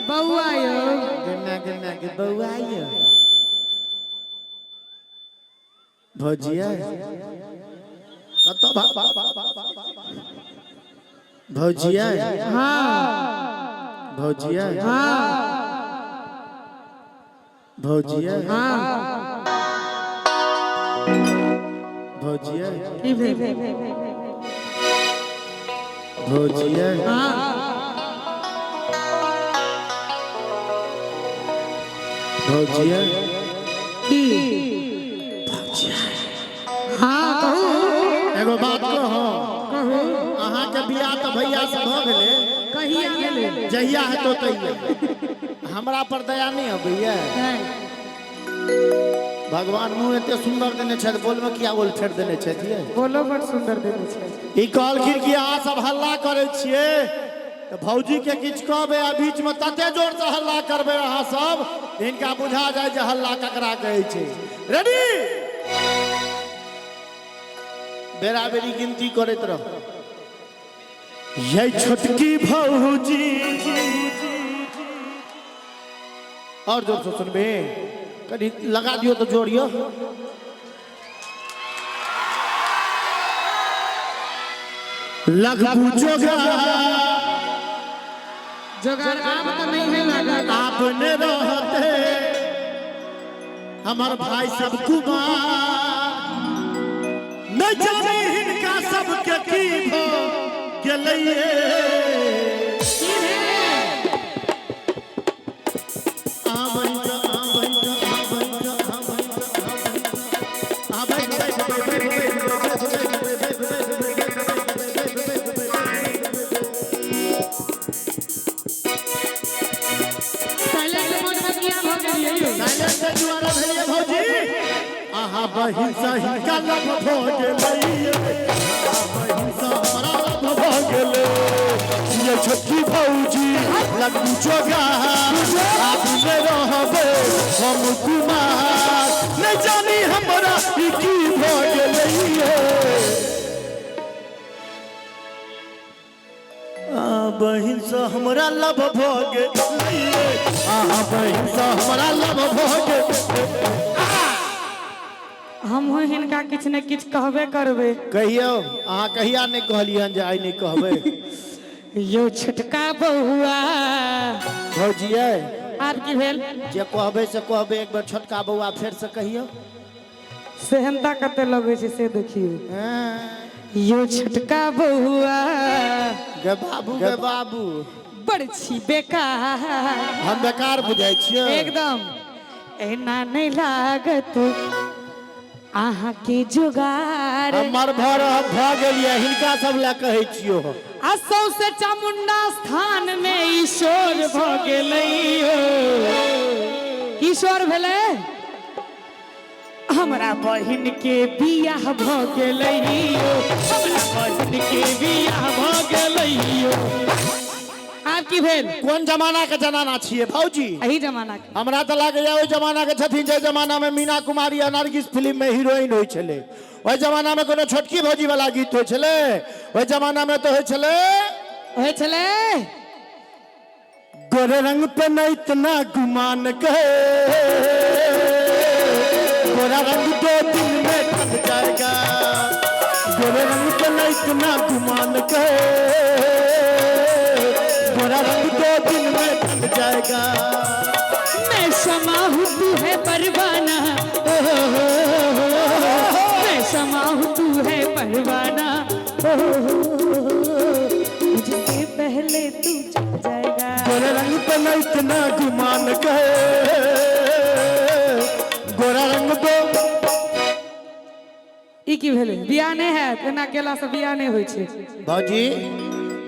बौआ यौ। गन्ना गन्ना के बौआ यौ। भौजिया कतऽ भौजिया? हाँ। भौजिया? हाँ। भौजिया? हाँ। भौजिया? की भेल? भौजिया? हाँ। भौजिया? की? हाँ, कहू। एगो बात कहो। कहू। अहाँके बियाह तऽ भैया से भऽ गेलै। कहिया भेलै? जहिया हेतौ तहिया। हमरा पर दया नहि अबैया? नहि। भगवान मुँह एते सुन्दर देने छथि, बोलमे किया बोल फेर देने छथि यै? बोलो बड़ सुन्दर देने छै। ई कहलखिन कि अहाँ सब हल्ला करै छियै तऽ भौजी के किछु कहबै आ बीचमे तते जोरसँ हल्ला करबै अहाँ सब, हिनका बुझा जाय जे हल्ला ककरा कहै छै। रेडी? बेरा बेरी गिनती करैत रह। ये छोटकी भौजी, और जोर से सुनबे, कनी लगा दियो तो जोड़ियो। लगबू जोगार। जोगार आब तऽ नहीं है लागल। आपने रहते हमर भाई सब कुमार, नहीं जाने हिनका सबके की भ गेलैये। की भेल? आबै त आबै त आबै त आबै त आबै त आबै। साइलेंट मोड में किया भऽ गेलियै यौ? साइलेंट दुआरे भेलियै भौजी, अहाँ बहिन सँ हिनका लव भऽ गेलैये, अहाँ बहिन सँ हमरा लव भऽ गेलै। ये छोटकी भौजी, लगबू जोगार, आबू ने रहबै हम कुमार, नहि जानी हमरा ई की भऽ गेलैये। आ बहिन सँ हमरा लव भऽ गेलैये, अहाँ बहिन सँ हमरा लव भऽ गेलै। हमहूँ हिनका किछु ने किछु कहबे करबै। कहियौ, अहाँ कहिया नहि कहलियै जे आइ नहि कहबै? यौ छोटका बौआ। भौजियै। आब की भेल? जे कहबै से कहबै, एक बेर छोटका बौआ फेर से कहियौ। सेहनता कते लगै छै से देखियौ। हँ। यौ छोटका बौआ। गे बाबू, गे बाबू। बड़ छी बेकार। हम बेकार बुझाइ छियै? एकदम। एना नहि लागत अहाँके जोगार। हमर भर भऽ गेलियै, हिनका सब लए कहै छियौ हम। आ सौंसे चामुंडा स्थान में ईश्वर भऽ गेलै। की शोर भेलै? हमरा बहिन के बियाह भऽ गेलै, हमरा बहिन के बियाह भऽ गेलै। आब की भेल? कोन जमाना के जनाना छियै भौजी? एही जमाना के। हमरा तऽ लागैया ओहि जमाना के छथिन, जे जमाना में मीना कुमारी आ नरगिस फिल्म में हीरोइन होइ छलै। ओहि जमाना में कोनो छोटकी भौजी वाला गीत होइ छलै? ओहि जमाना में तऽ होइ छलै, होइ छलै, गोरे रंग पे न इतना गुमान के, गोरा रंग दो दिन में ढल जाएगा, गोरे रंग पे न इतना गुमान के, गोरा रंग दो दिन में ढल जाएगा। मैं शमा हूँ, तू है परवाना, ओ हो हो हो, मैं शमा हूँ, तू है परवाना, ओ हो हो हो, मुझसे पहले तू चल जाएगा। गोरे रंग पे न इतना गुमान के, गोरा रंग दो ई की भेलै? बियाह नहि हैत। एना केलासँ बियाह नहि होइ छै। भौजी,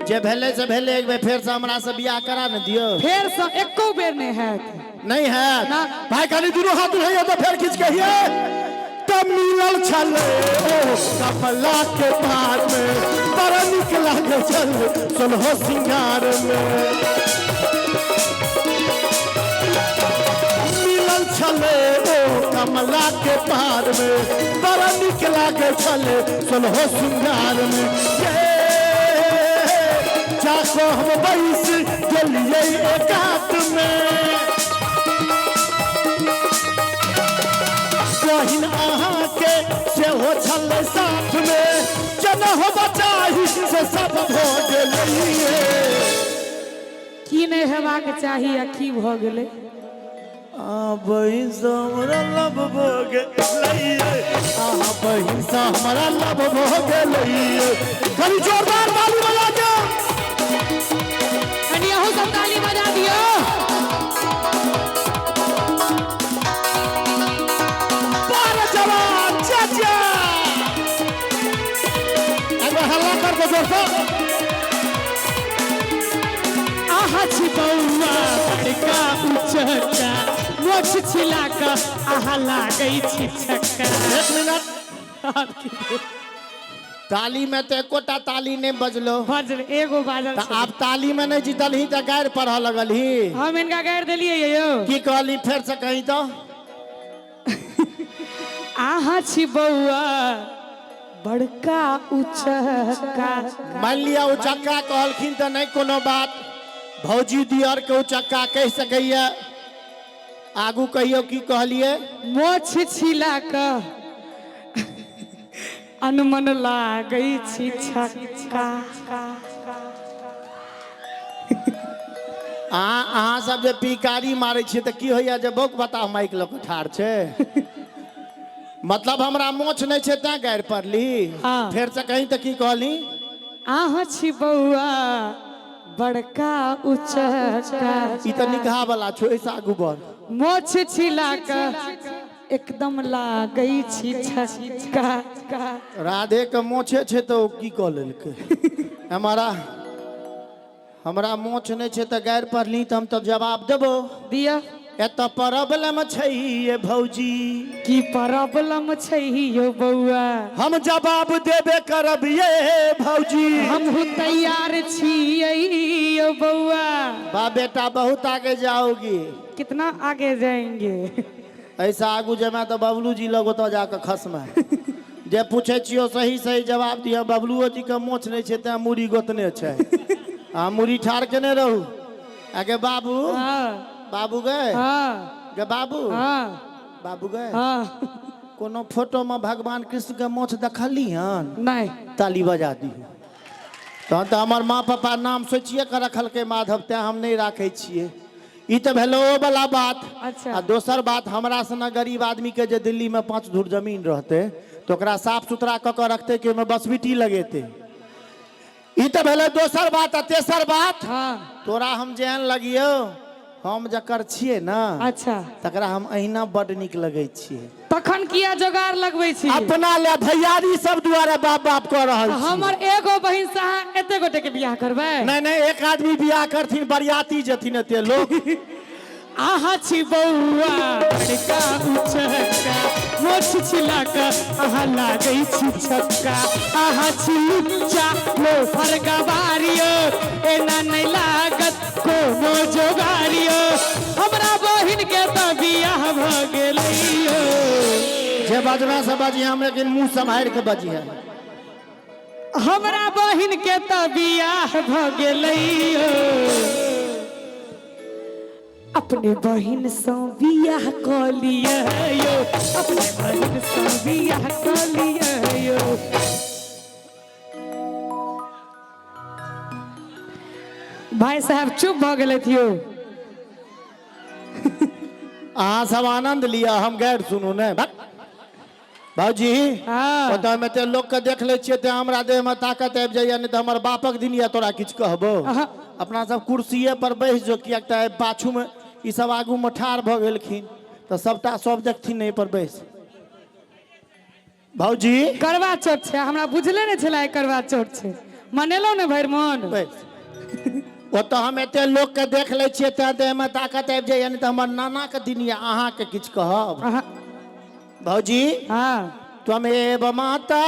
जे भेलै से भेलै, एक बेर फेर से हमरा से बियाह करा ने दियौ। फेरसँ एको बेर नहि हैत। नहीं है? ना। भाई, खाली दुनू हाथ उठैया तो फेर खींच कहिए तब मिलल छलै ओ कमला के पार में, बड़ा नीक लागे छल सोलहो सिंगार में। मिलल छलै ओ कमला के पार में, बड़ा नीक लागे छलै सोलहो सिंगार में। ये जाको हम बैस गेलियै एकांत में। सब भऽ गेलै। की नहि हेबाक चाही आ की भऽ गेलै? आ बहिन से हमरा लव भऽ गेलै, आ बहिन से हमरा लव भऽ गेलै। कनि जोरदार ताली बजा के। कनि अहूँ सब ताली बजा दियौ। बारह जवान चाचा एक बार हल्ला कर दो जोर से। आहा छी बौआ बड़का उचक्का, मोछ छिला कऽ आहा लागै छी छक्का। एक मिनट, ताली में तो एकोटा ताली नहीं बजलो। बजल, एगो बाजल। तऽ आब ताली में नहीं जीतल ही तऽ गारि पढ़ऽ लगल ही। हम इनका गारि देलियै यौ। की कहली? फेर से कही तो। आहा छी बौआ बड़का उचक्का। मान लिया उचक्का कहलखिन तऽ नहीं कोनो बात, भौजी दियर के उचक्का कहि सकैया। आगू कहियौ की कहलियै? मोछ छिला कऽ अनमन लागै छी छक्का। अहाँ सब जे पिकारी मारै छियै तऽ की होइया जे बौक बताह माइक लऽ कऽ ठाढ़ छै? मतलब हमरा मोछ नहि छै तैं गारि पड़ली? हाँ। फेर से कहीं तऽ की कहली? अहाँ छी बौआ बड़का उचक्का। ई तऽ निकहा वाला छौ, एहिसँ आगू बढ़। मोछ छिला कऽ एकदम लागै छी छक्का। राधे के मोछे छै तऽ ओ की कऽ लेलकै? हमारा हमरा मोछ नहि छै तऽ गारि पढ़ली तऽ हम तऽ जवाब देबो। दिअ। एतऽ प्रॉब्लम छै ये भौजी। की प्रॉब्लम छै यौ बौआ? हम जवाब देबे करब ये भौजी। हमहूँ तैयार छियै यौ बौआ। बा बेटा, बहुत आगे जाओगी। कितना आगे जाएंगे? ऐसा आगू जेमे तऽ बबलू जी लग ओतऽ जाकऽ खसमे। जे पूछै छियौ सही सही जवाब दिअ। बबलुओ जी के मोछ नहि छै तैं मूड़ी गोतने छै। अहाँ मूड़ी ठाढ़ केने रहू। आगे बाबू। हाँ। बाबू गए। हाँ। गे बाबू। हाँ। बाबू गए। हाँ। कोनो फोटो में भगवान कृष्ण के मोछ देखली हन? नहीं। ताली बजा दी। तहन तऽ हमर माँ पापा नाम सोचिए कऽ रखलकै माधव, तैं हम नहि राखै छियै। ई तऽ भेलै ओ वाला बात। अच्छा। आ दोसर बात, हमरा सना गरीब आदमी के जे दिल्ली में 5 धूर जमीन रहतै तऽ ओकरा साफ सुथरा कऽ कऽ रखतै कि ओहिमे बसबिटी लगेतै? ई तऽ भेलै दोसर बात। आ तेसर बात, हाँ। तोरा हम जेहन लगियौ, हम जकर छियै ने, अच्छा, तकरा हम अहिना बड नीक लगै छियै। तखन किया जोगार लगबै छी? अपना ले भैयारी सब दुआरे बाप बाप कऽ रहल छी। हमर एगो बहिन से अहाँ एते गोटे के बियाह करबै? नहीं नहीं, एक आदमी बियाह करथिन, बरियाती जेथिन एते लोग। अहाँ छी बौआ बड़का उचक्का, मोछ छिला कऽ अहाँ लागै छी छक्का। अहाँ छी लुच्चा लोफर गवारियो, एना नहि लागत कोनो जोगारियो। हमरा बहिन के तऽ बियाह भऽ गेलैयो। जे बजना से बजिहे हम, लेकिन मुंह सम्हारि के बजिहे। हमरा बहिन के तऽ बियाह भऽ गेलैयो। अपने बहिन सँ बियाह कऽ लिअ यौ, अपने बहिन सँ बियाह कऽ लिअ यौ। भाई साहब चुप भऽ गेलथि यौ। अहाँ सब आनंद लिअ, हम गैर सुनू ने। भक भाउजी। हाँ। ओतऽ मे तऽ लोक के देख लै छियै तऽ हमरा देह मे ताकत आबि जाइया, नहि तऽ हमर बापक दिन यऽ तोरा किछु कहबो। अहाँ। अपना सब कुर्सिए पर बैस जो, किएक तऽ पाछू मे ई सब आगू मे ठाढ़ भऽ गेलखिन तऽ सबटा सब देखथिन। एहि पर बैस भौजी। करवा चौथ छै, हमरा बुझले नहि छलै आइ करवा चौथ छै। मनेलहुँ ने भरि मोन? बैस। ओतऽ हम एते लोक के देख लै छियै तैं देह मे ताकत आबि जाइया, नहि तऽ हमर नाना के दिन यऽ अहाँके किछु कहब। अहाँ। भौजी। हाँ। त्वमेव माता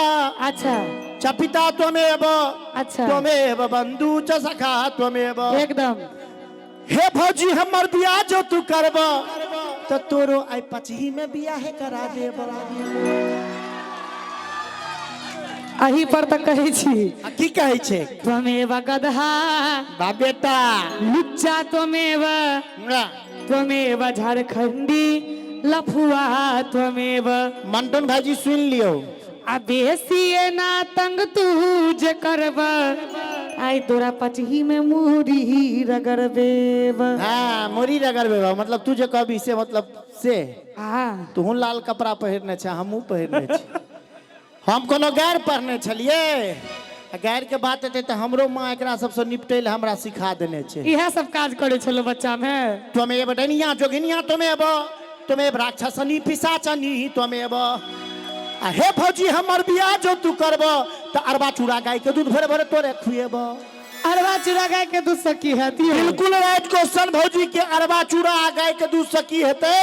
अच्छा। च पिता त्वमेव अच्छा। त्वमेव बंधु च सखा त्वमेव। एकदम। हे भौजी, हमर बियाह जो तू करब तऽ तोरो आइ पचही में बियाहे करा देब। अही पर तऽ कहै छी। आ की कहै छै? त्वमेव गदहा बा बेटा। लुच्चा त्वमेव हमरा। त्वमेव झारखंडी लफुआ त्वमेव। मंटन भाईजी, सुनि लियौ, आ बेसी एना तंग तू जे करब, आइ तोरा पचही में मुरी रगड़बेब। हाँ, मुरी रगड़बेब मतलब तू जे कहबी से मतलब से। हाँ। तूहू लाल कपड़ा पहिरने छै, हमहूँ पहिरने छी। हम कोनो गैर पढ़ने छलियै? आ गैर के बात हेतै तऽ हमरो माँ एकरा सबसँ निपटै लए हमरा सिखा देने छै। इएह सब काज करै छलहुँ बच्चा में। त्वमेव डनिया जोगिनिया त्वमेव त्वमेव राक्षसनी पिशाचनी त्वमेव। आ हे भौजी, हमर बियाह जो तू करब तऽ अरबा चूड़ा गाय के दूध भरे भरे तोरे खुएब। अरबा चूड़ा गाय के दूध से की हेत? बिल्कुल राइट क्वेश्चन भौजी के। अरबा चूड़ा आ गाय के दूध से की हेतै?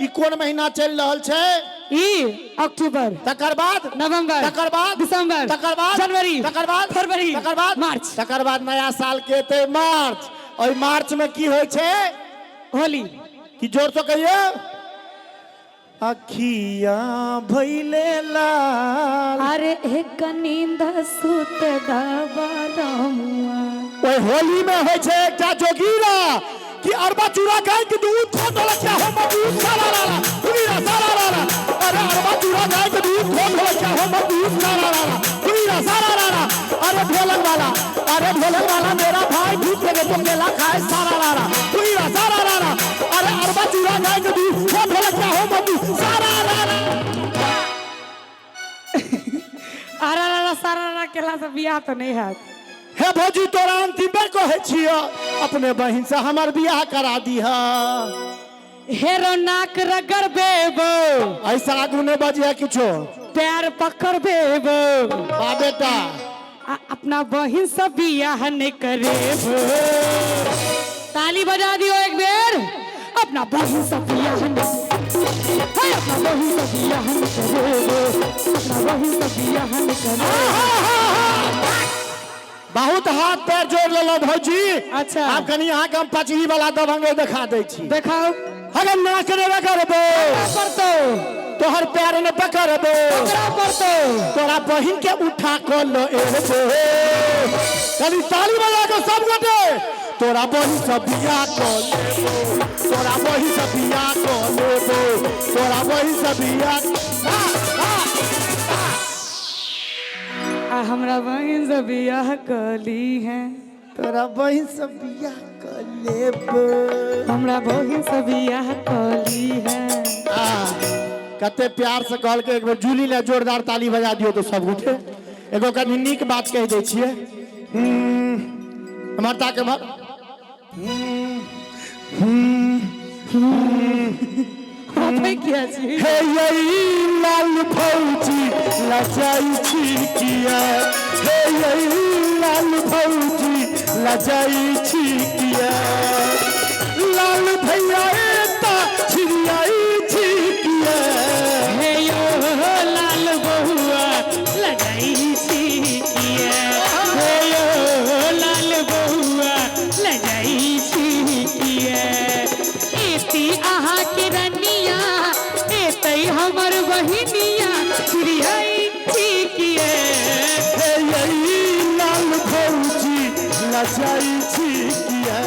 ई कोन महीना चलि रहल छै? ई अक्टूबर। तकर बाद? नवंबर। तकर बाद? दिसंबर। तकर बाद? जनवरी। तकर बाद? फरवरी। तकर बाद? मार्च। तकर बाद नया साल के एतै मार्च। ओहि मार्च में की होइ छै? होली। की जोर से कहियौ? अखिया भैले लाल। अरे एक नींद सुत दबालमुआ। ओहि होली में होइ छै एकटा जोगीरा कि अरबा चूड़ा गाय के दूध खो ढोलकिया हो मजबूत सारा लाला जोगीरा सारा लाला। अरे अरबा चूड़ा गाय के दूध खो ढोलकिया हो मजबूत सारा लाला जोगीरा सारा लाला। अरे ढोलक वाला, अरे ढोलक वाला मेरा भाई भूख लगे तो केला खाए सारा लाला जोगीरा सारा लाला। अरे अरबा चूड़ा गाय के दूध खो ढोलकिया हो मजबूत सारा लाला। अरे रा सारा रा केला से बियाह तऽ नहि हैत। हे भौजी, तोरा अंतिम बेर कहै छियौ, अपने बहिन से हमर बियाह करा दीह। हेरो नाक रगड़ बेबो। ऐसा आगू नहि बजिया किछो। पैर पकड़ बेबो। बा बेटा। आ अपना बहिन से बियाह नहीं करेबो। ताली बजा दियो एक बेर। अपना बहिन से बियाह नहीं, हे अपना बहिन से बियाह नहीं करेबो। अपना बहिन से बियाह नहीं करेबो। बहुत हाथ पैर जोड़ लेलहुँ भौजी। अच्छा। आब कनि अहाँके हम पचही वाला दबंगे देखा दै छी। देखाओ। अगर नाक ने रगड़बो पड़तो, तोहर पैर ने पकड़बो, पकड़ा पड़तो, तोरा बहिन के उठा कऽ ल एबो। कनि ताली बजा के सब गोटे। तोरा बहिन से बियाह कऽ लेबो, तोरा बहिन से बियाह कऽ लेबो, तोरा बहिन से बियाह। आ हमरा बहिन से बियाह कली है। तोरा बहिन से बियाह कऽ लेबो। हमरा बहिन से बियाह कली है। आ, कते प्यार से कहलकै, एक बेर जूली ले जोरदार ताली बजा दियौ तो सब गोटे। एगो कनि नीक बात कहि दै छियै। एम्हर ताक, एम्हर। हँफै किया छी? हे यही लाल भौजी लजाई छी किया? हे यही लाल भौजी लजाई छी किया? लाल भैया एता छिड़ियाई छी किया? हे यो लाल बहुआ लजाई छी किया? हे यो लाल बहुआ लजाई छी किया? एती अहाँ के रनिया, एतै हमर बहिनिया, छिड़ियाई छी किया? हे यही लाल भौजी लजाई छी किया?